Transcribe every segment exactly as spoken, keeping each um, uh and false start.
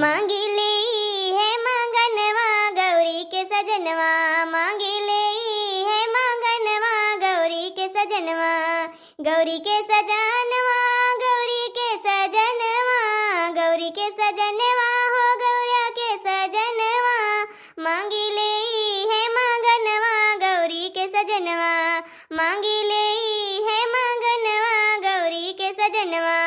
मांगी लेई है मांगनवा गौरी के सजनवा, मांगी लेई है मांगनवा गौरी के सजनवा। गौरी के सजनवा, गौरी के सजनवा, गौरी के सजनवा हो गौरा के सजनवा। मांगी लेई है मांगनवा गौरी के सजनवा, मांगी लेई है मांगनवा गौरी के सजनवा।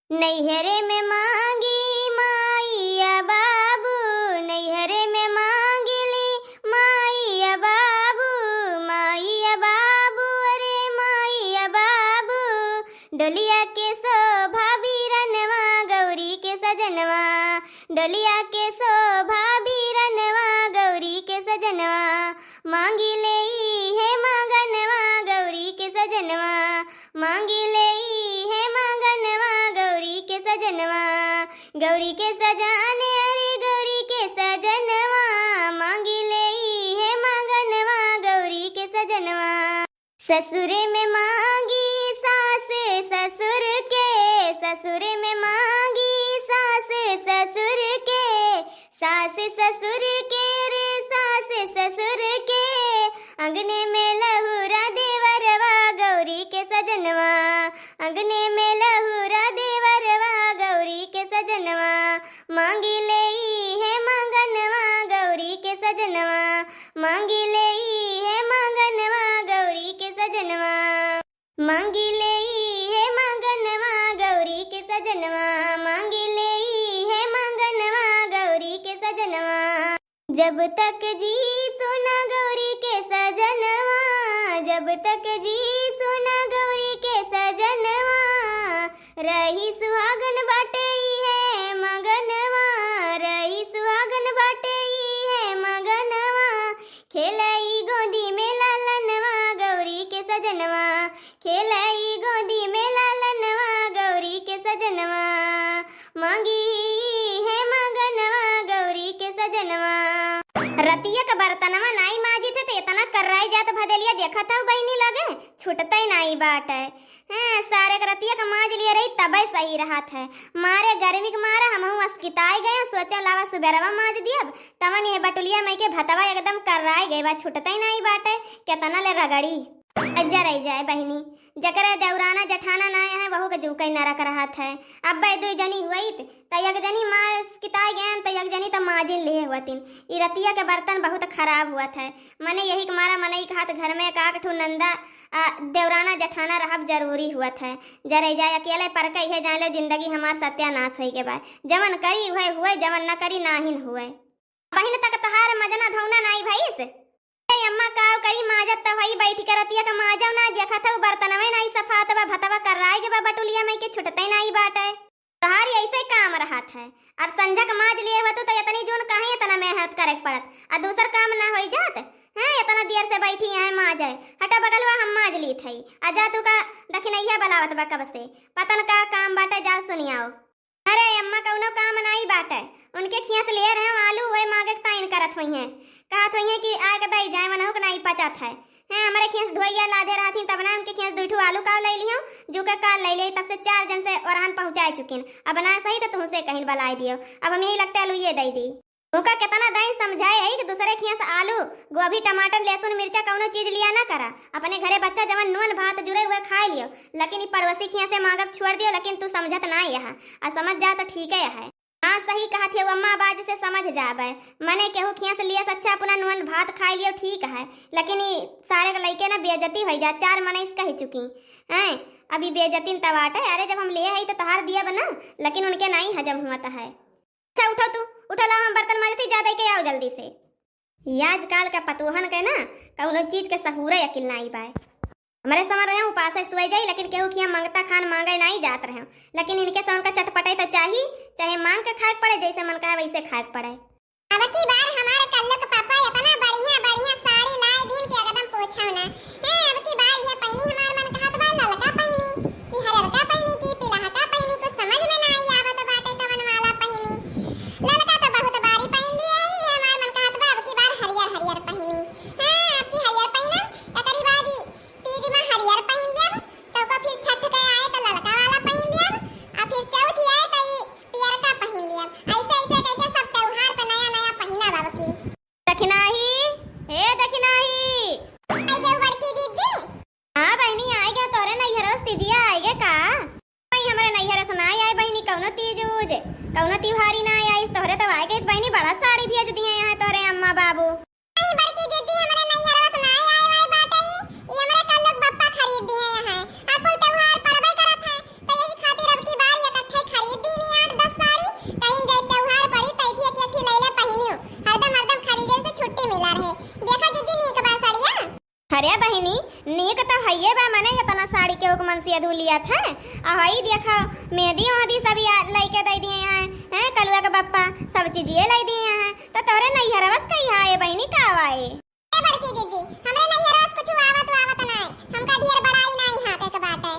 नैहरे में मांगी माई या बाबू, नैहरे में मांगी ली माई या बाबू, माई या बाबू, अरे माई या बाबू। डोलिया के शोभा बीरनवा गौरी के सजनवा, डोलिया के शोभा बीरनवा गौरी के सजनवा। मांगी लेई है मांगनवा गौरी के सजनवा, मांगी लेई है मांगनवा गौरी के सजनवा। गौरी के सजन, अरे गौरी के सजनवा, मांगी लेई है मांगनवा गौरी के सजनवा। ससुरे में मांगी सास ससुर के, ससुरे में मांगी सास ससुर के, सास ससुर के रे सास ससुर के। अंगने में लहुरा देवरवा गौरी के सजनवा, अंगने में लहुरा देवरवा गौरी के सजनवा। मांगी लेई है मांगनवा गौरी के सजनवा, मांगी लेई है मांगनवा गौरी के सजनवा। मांगी लेई है मांगनवा गौरी के सजनवा, मांगी लेई है मांगनवा गौरी के सजनवा। जब तक जी सुना गौरी के सजनवा, जब तक जी सुना गौरी के सजनवा, रही सुहागन बाटे ई है मगनवा, रही सुहागन बाटे ई है मगनवा। खेलई गोदी में लालनवा गौरी के सजनवा, खेलई गोदी में लालनवा गौरी के सजनवा। मांगी है मांगनवा गौरी के सजनवा। रतिया का बर्तनवा नाई माजित है तो इतना कर्राई जात भदेलिया देखत हऊ बहिनी लगे, छुटतई नाई बाटे। हैं, सारे के रतिया का माज लिए रही तबे सही रहत है। मारे गर्मी के मारे हमहू अस्किताई गए, सोचे लावा सुबेरवा माज दियब, तवन यह बटुलिया मई के भतवा एकदम कर्राई गए बा, छुटतई नाई बाटे, केतना ले रगड़ी। अज्जा रह जाए बहिनी, जकरे देवराना जठाना ना है, वहू के जूकई नरक रहत है। अब्बे दुई जनी हुइत, त एक जनी मार किताए गएन, त एक जनी त माजिन ले हुअतिन। ई रतिया के बर्तन बहुत खराब हुअत है। मने यही के मारा मनई कहत घर में एक आक ठू नंदा आ देवराना जठाना रहब जरूरी हुअत है। जरे जाए अकेले पर के इहे जान लो जिंदगी हमार सत्यानाश होई के बा। जवन करी उहे हुए, जवन न करी नाहिन हुए। बहिन तक तोहार मजना धौना नाई भइस। ए अम्मा, काव करी, माजत त हई, बैठ के रतिया का माजव ना, देखत हऊ बर्तनवे नाई सफात बा, भतवा कर्राए के बा, बटुलिया मई के छुटते नाई बाटे। तोहार ऐसे काम रहत है, और संझा के माज लिए हुआ तू तो इतनी जून काहे इतना मेहनत करे के पड़त, आ दूसर काम ना होई जात है? इतना देर से बैठी है माजे, हटा बगलवा हम माज लीत हई, आ जा तू का दखिनैया बलावत बा कब से, पतन का काम बाटे, जाओ सुनियाओ। अरे अम्मा, कउनो काम नाई बाटे। उनके खियाँ से ले रहे हम आलू, वही मांगे के ताइन करत होइहें। कहत होइहें कि आए के दई जाए, मनहु के नाई पचत है। हैं, हमरे खियाँ से ढोइया लादे रहथिन, तब ना उनके खियाँ से दुई ठो आलू काव लई लिहो, जू के काल लई लिहो, तब से चार जन से ओरहन पहुँचाए चुकिन। अब ना सही तो तुमसे कहीं बलाई दियो। अब हम यही लगते आलू ये दई दी। उनका कितना दाइन समझाए है कि दूसरे खियाँ से आलू, गोभी, टमाटर, लहसुन, मिर्चा कउनो चीज लिया ना करा। अपने घरे बच्चा जवन नून भात जुरे हुए खाए लियो, लेकिन ई पड़ोसी खियाँ से मांगब छोड़ दियो, लेकिन तू समझत ना यह, आ समझ जा तो ठीक है। हाँ, सही कहत है अम्मा, अब आज से समझ जाबे। मने केहू खियाँ से लियस अच्छा अपना नून भात खाए लियो ठीक है, लेकिन ई सारे के लइके ना बेइज्जती होई जा, चार मनई से कह चुकी हैं, अभी बेइज्जती न तवाट है। अरे जब हम लिए हई तो तोहार दिया बना, लेकिन उनके नाई हजम हुआ है। अच्छा उठो तू, उठो, लाओ हम बर्तन माजत ही, जा दे के आओ जल्दी से। ये आजकल का पतोहन के ना कउनो चीज के सहूरे अकिल नाई बाय। हमरे समझ रहे उपासे सुए जाई, लेकिन केहू खिया मंगता खान मांगे नाई जात रहे, लेकिन इनके समझ का चटपटे तो चाही, चाहे मांग के खाए के पड़े, जैसे मन कहे वैसे खाए के पड़े। अब की बार हमारे कल्लू के पापा इतना बढ़िया बढ़िया साड़ी लाए दिन के एकदम पूछो ना। हैं, अब की बार ये पहनी हमार मन कहत बा ललका पहनी कि हरियरका पहनी कि पिलहका पहनी, कुछ समझ में ना आई आवत बाटे कवन वाला पहनी। ललका तो बहुत बारी पहन लिए है, ये हमार मन कहत बा अब की बार हरियर हरियर पहनी। हैं, अब की हरियर पहनब, एकरी बाद ई तीज में हरियर पहन लियब, तो ओकर फिर छठ के आए तो ललका वाला पहन लियब, आ फिर चौथ आए तो ई पियरका पहन लियब। ऐसे ऐसे कौनो त्योहारी ना आइस, तोहरे तो आए गइस बहिनी, बड़ा साड़ी भेज दिए हैं तोहरे अम्मा बाबू। नहीं बड़की जिज्जी, हमरे नैहरवा से ना आए वाए बाटे, ई हमरे कल्लू के बप्पा खरीद दिए हैं। आ कुल त्योहार पड़बे करत है, तो यही खातिर अब की बार इकट्ठे खरीद दीनी आठ दस साड़ी, कहीं जे त्योहार पड़ी तो एक एक ले ले पहिनियो। हरदम हरदम खरीदे से छुट्टी मिला रहे। देखा जिज्जी, नीक बा साड़िया। अरे बहिनी, नीक तो हइये बा, मने इतना साड़ी केहू के मन से अधू लिया था। आ हई देखा, मेहंदी ओहदी सब या लइके दे दिए हैं, हैं, कलुआ के बप्पा सब चीजिए ले दिए हैं। तो तोरे नैहरवा से कही है बहिनी, का आए? ए बड़की जिज्जी, हमरे नैहरवा से कुछ आवत वावत ना है, हमका ढेर बड़ाई ना है हाँके के बाटे।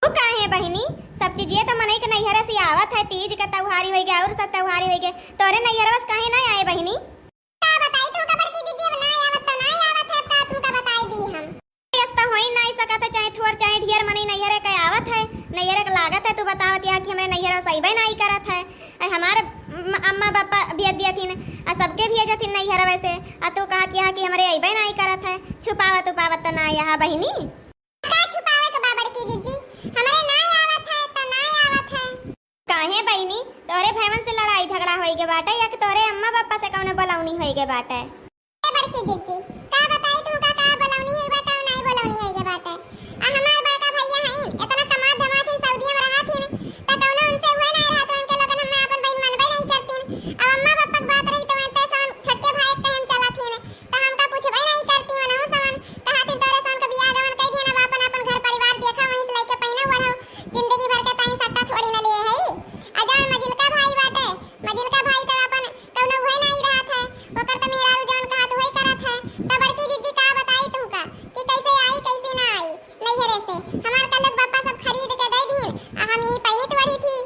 तू काहे बहिनी, सब चीजिए तो मनई के नैहरे से आवत है, तीज के त्योहारी होई गए और सब त्योहारी होई गए, तोरे नैहरवा से काहे ना आए बहिनी? का बताई तू का बड़की जिज्जी, अब ना आवत तो ना आवत है, अब का तुमका बताई दी हम। यस तो होई ना सकत है, चाहे थोड़ चाहे ढेर मनई नैहरे के आवत है, नैहरे के लागत है। तू बतावत या कि हमरे नैहरवा से अइबे नाई करत है। ऐ हमार म-, अम्मा बापा भेज दियथिन, आ सबके भेजथिन नैहरवा से, आ तू कहत या कि हमरे अइबे नाई करत है। छुपावत उपावत तो ना यहाँ बहिनी। का छुपावे के बा बड़की जिज्जी, हमरे ना आवत है तो ना आवत है। काहे बहिनी, तोहरे भैवन से लड़ाई झगड़ा होई गे बाटे या कि तोहरे अम्मा पापा से कौनो बलौनी होई गे बाटे? ए बड़की जिज्जी, का बताई तुमका, का बलौनी होई बा, का नाई बलौनी होई गे बाटे। आ हमार बड़का भैया हईन, इतना कमात धमात हिन, सऊदिया में रहत हिन, त कौनो उनसे हुए नाई रहत, उनके लोगन हमें अपन बहिन मनबे नाई करतीन। अब अम्मा पापा के बात रही तो उनते सन छोटके भाई के कहे में चलत हिन, त हमका पूछबे नाई करती, मनहु समन कहत हिन तोरे सन के बियाह गवन कई दिहन, अब अपन अपन घर परिवार देखा, वहीं से लइके पहिने ओढ़ो, जिंदगी भर के ताई सट्टा थोड़ी न लिए हई। आ जौन मझिलका भाई बाटे, मझिलका भाई त अपन कौनो हुए नाई रहत है, ओकर त मेहरारू जौन कहत हुए करत है। त बड़की जिज्जी का बताई तुमका कि कैसे आई कैसे ना आई नैहरे से। हमार कल्लू के बप्पा सब खरीद के दे दिहिन, आ हम यही पहिनित ओढ़ित ही।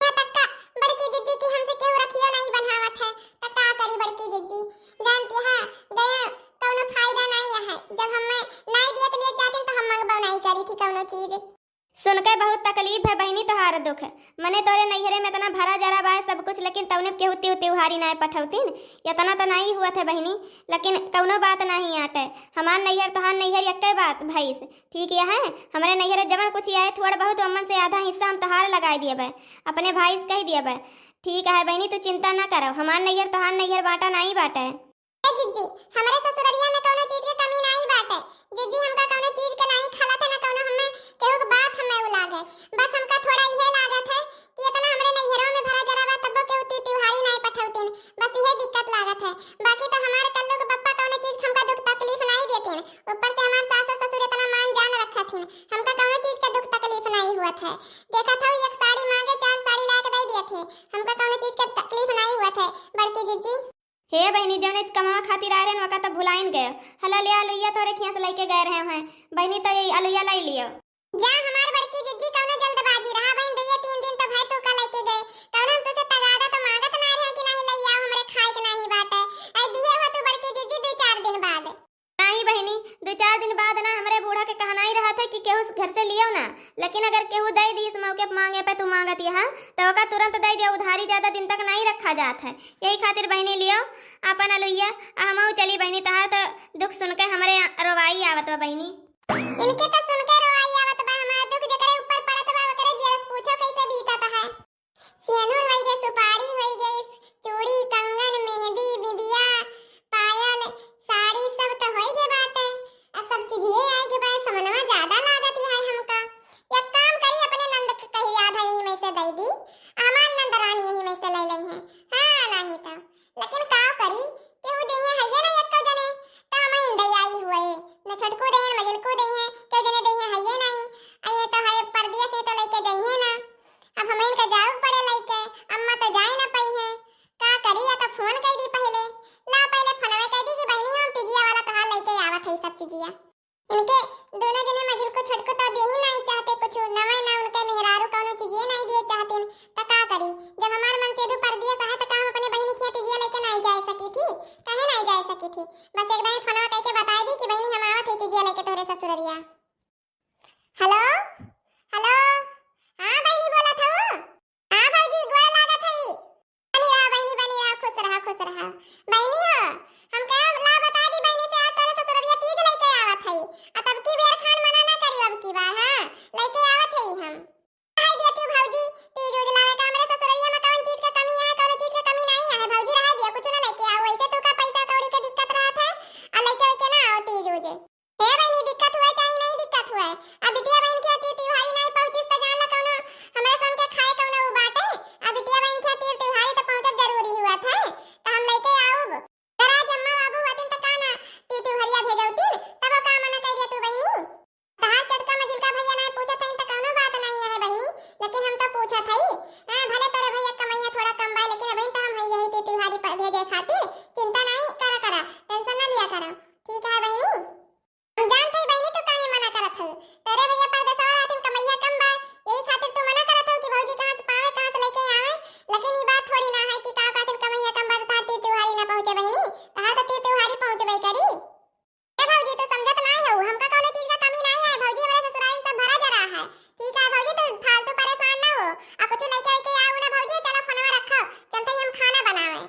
यहाँ तक का बड़की जिज्जी कि हमसे केहू रखियो नाई बन्हावत है, त का करी बड़की जिज्जी? जानती है, गए कौनो फायदा नाई है। जब हमें नाई दियत लिए चाहतीन तो हम मंगबो नाई करी थी कौनो चीज। सुनके बहुत तकलीफ है बहिनी तोहार दुख। मने तोरे नैहरे में इतना भरा जरा बा सब कुछ, लेकिन तौने केहू तिउ तिउहारी नाय पठौतीन। इतना तो नाई हुआ थे बहिनी, लेकिन कौनो बात नाई आटे। हमार नैहर तोहार नैहर एक्के बात भइस। ठीक यह है, हमरे नैहरे जवन कुछ आए थोड़ बहुत ओमन से आधा हिस्सा हम तोहार लगाई दियबे, अपने भाई से कह दियबे। ठीक है बहिनी, तू चिंता ना करो, हमार नैहर तोहार नैहर बाटा नाई बाटे। ए जिज्जी, हमरे ससुररिया में कौनो चीज के कमी नाई बाटे। जिज्जी, हमका कौनो चीज के नाई खलत है, ना कौनो हमें केहू के बात हमें उ लागे। बस हमका थोड़ा इहे लागत है कि इतना हमरे नैहरों में भरा जरा बा, तब्बो केहू तिउ तिउहारी नाई पठौतीन। बस इहे दिक्कत लागत है। बाकी तो हमार कल्लू के पप्पा कौनो चीज के हमका दुख तकलीफ नाई देतीन। ऊपर से हमार सास और ससुर इतना मान जान रखत हिन, हमका कौनो चीज के दुख तकलीफ नाई हुअत है। देखत हऊ, एक साड़ी मांगे, चार साड़ी ला के दे दिए थे। हमका कौनो चीज के तकलीफ नाई हुअत है, बड़की जिज्जी। हे बहिनी, जौने कमवा खातिर आए रहन, ओका तो भुलाइन गए। हला ले अलुइया तोरे खिया से लइके गए रहे हैं। बहिनी, तो ये अलुइया लाई लियो। जा हमार बड़की जिज्जी, कौनो जल्दबाजी रहा बहिन, दुइये तीन दिन तो भय तू का लइके गए। कौनो हम तुसे तगादा तो मांगत ना रहे कि नाही लइ आओ, हमरे खाए के नाही बाटे। आई दिहे हो तू बड़की जिज्जी दो चार दिन बाद। नाही बहिनी, दो चार दिन बाद ना हमरे बूढ़ा के कहनाई रहत है कि केहू घर से लियो ना, लेकिन अगर केहू दे दी इस मौके पे मांगे पे तू मांगत यहाँ, तो ओका तुरंत दे दियो, उधारी ज्यादा दिन तक नहीं रखा जात है। यही खातिर बहिनी लियो आपन अलुइया, आ हमहू चली बहिनी, तहार तो दुख सुन के हमरे रोवाई आवत बा बहिनी। इनके तो सुन के रोवाई आवत बा, हमार दुख जेकरे ऊपर पड़त बा ओकरे जियरस पूछो कैसे बीतत है। सेनुर होई गए, सुपारी होई गए, चूड़ी, कंगन, मेहंदी, बिंदिया, पायल, साड़ी सब तो होई गए बाटे। आ सब चीजिए आई गए बा, समनवा ज्यादा लागत है हमका। एक काम करी, अपने नंद के कही आधा यही में से दे दी, हमार नंद रानी यही में से ले लई है। हाँ, नहीं तो लेकिन का करी, केहू देइहे हइये ना एक्को जने, त हम इंदई आई हुए, न छोटकू देइहे, न मझिलकू देइहे, केहू जने देइहे हइये नहीं। आ ये तो है परदेस, ये तो लइके जइहे ना। अब हमइन का जाऊ पड़े लइके, अम्मा तो जाए ना पइहे। का करी, या तो फोन कइ दी पहिले। ला पहिले फोनवे कइ दी कि बहिनी हम तिजिया वाला तोहार लइके आवत है सब चीजिया। इनके दोनों जने मझिलकू छोटकू तो देही नाई चाहते कुछ, नवे ना उनके मेहरारू कौनो चीजिए नाई दिए चाहतीन, त का करी? जब हमार मनसेधु परदेस है, त का हम अपने बहिनी खिया तिजिया लेके नाई जाए सकी थी? काहे नाई जाए सकी थी? बस एक दाई फोनवा कइके बताई दी कि बहिनी हम आवत है तिजिया लेके तोहरे ससुररिया। हेलो, हेलो, हाँ बहिनी बोलत हऊ? हाँ भौजी, गोड़ लागत हई। बनी रहा बहिनी, बनी रहा, खुश रहा, खुश रहा। बहिनी हो, हम कहे ला बता दी बहिनी से, आज तोरे ससुररिया तीज लइके आवत हई। आ तब की बेर खान मना ना करियो अब की बार, हाँ, लइके आवत हई हम। कहे देती भौजी, तीज उज लावे का हमरे ससुररिया में कौन चीज के भेजे खातिर। चिंता नाहीं करा करा, tension ना लिया करा। ठीक है बहिनी? हम जानत हई बहिनी तू काहे मना करत हऊ। तोरे भैया परदेसवा रहथिन, कमइया कम बा, यही खातिर तू मना करत हऊ कि भौजी कहाँ से पावे, कहाँ से लइके आवे। लेकिन ई बात थोड़ी ना है कि का खातिर कमइया कम बा तो तहार तीर तिउहारी ना पहुँचे बहिनी, तहार तो तीर तिउहारी पहुँचबे करी। ए भौजी, तू समझत नाहीं हऊ, हमका कौनो चीज का कमी नाहीं है भौजी, हमरे ससुरारी में सब भरा जरा है। ठीक है भौजी, तू फालतू परेशान ना हो, आ कुछ लइके आइके आऊ ना भौजी, चलो फोनवा रखो, चलत हई हम खाना बनावे।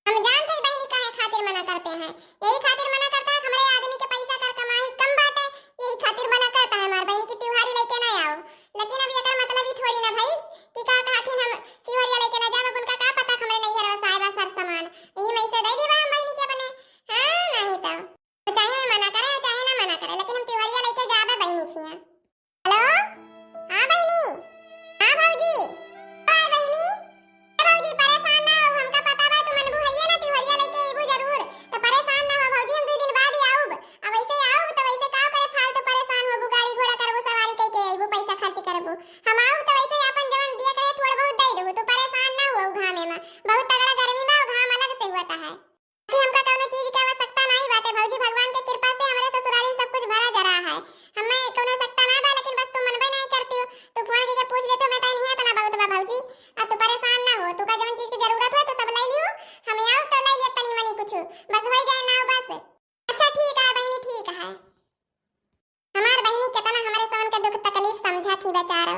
हम जानत हई बहिनी काहे खातिर मना करते हैं, यही खातिर मना करता है कि हमरे आदमी के पैसा कर कमाई कम बाटे, यही खातिर मना करता है हमार बहिनी की तिउहारी लइके ना आओ। लेकिन अब एकर मतलब ई थोड़ी ना भई कि का कहथिन हम तिउहरिया लइके ना जाब, अब उनका का पता कि हमरे नैहर में साहेबा सर सामान, यही में से दे दीबा हम बहिनी के अपने। हाँ, नाहीं तो चाहे मैं मना करे, चाहे ना मना करे, लेकिन हम तिउहरिया लइके जाबे बहिनी खिया। हेलो, हाँ बहिनी, हाँ भौजी, का बहिनी? ए भौजी, परेशान ना हो, हमका पता बा तू मनबू हइये ना, तिउहरिया लइके अइबू जरूर। तो परेशान ना हो भौजी, हम दुइ दिन बाद ही आउब। अब ऐसे आउब तो वैसे का करे, फालतू परेशान होबू, गाड़ी घोड़ा करबू, सवारी कइके अइबू, पैसा खर्च करबू। हम आउब तो वैसे अपन जवन दिया करे थोड़ बहुत दे देबू, तू परेशान ना हो। घामे में बहुत तगड़ा गर्मी बा, घाम अलग से हुआ है। कि हमका कौनो चीज के आवश्यकता नाहीं बाटे भौजी, भगवान के कृपा से हमरे ससुरारी में सब कुछ भरा जरा है, हमें कौनो आवश्यकता ना बा, लेकिन बस तू मनबे नाहीं करती हो। तू फोन करके पूछ लेते हो, मैं ताई नहीं है, इतना बहुत बा भौजी। अब तू परेशान ना हो, तू का जौन चीज की जरूरत हो तो सब ले लियो, हम आओ तो ले लियो तनी मनी कुछ, बस हो जाए ना बस। अच्छा ठीक है बहिनी, ठीक है। हमार बहिनी केतना हमरे सवन के दुख तकलीफ समझा थी बेचारो,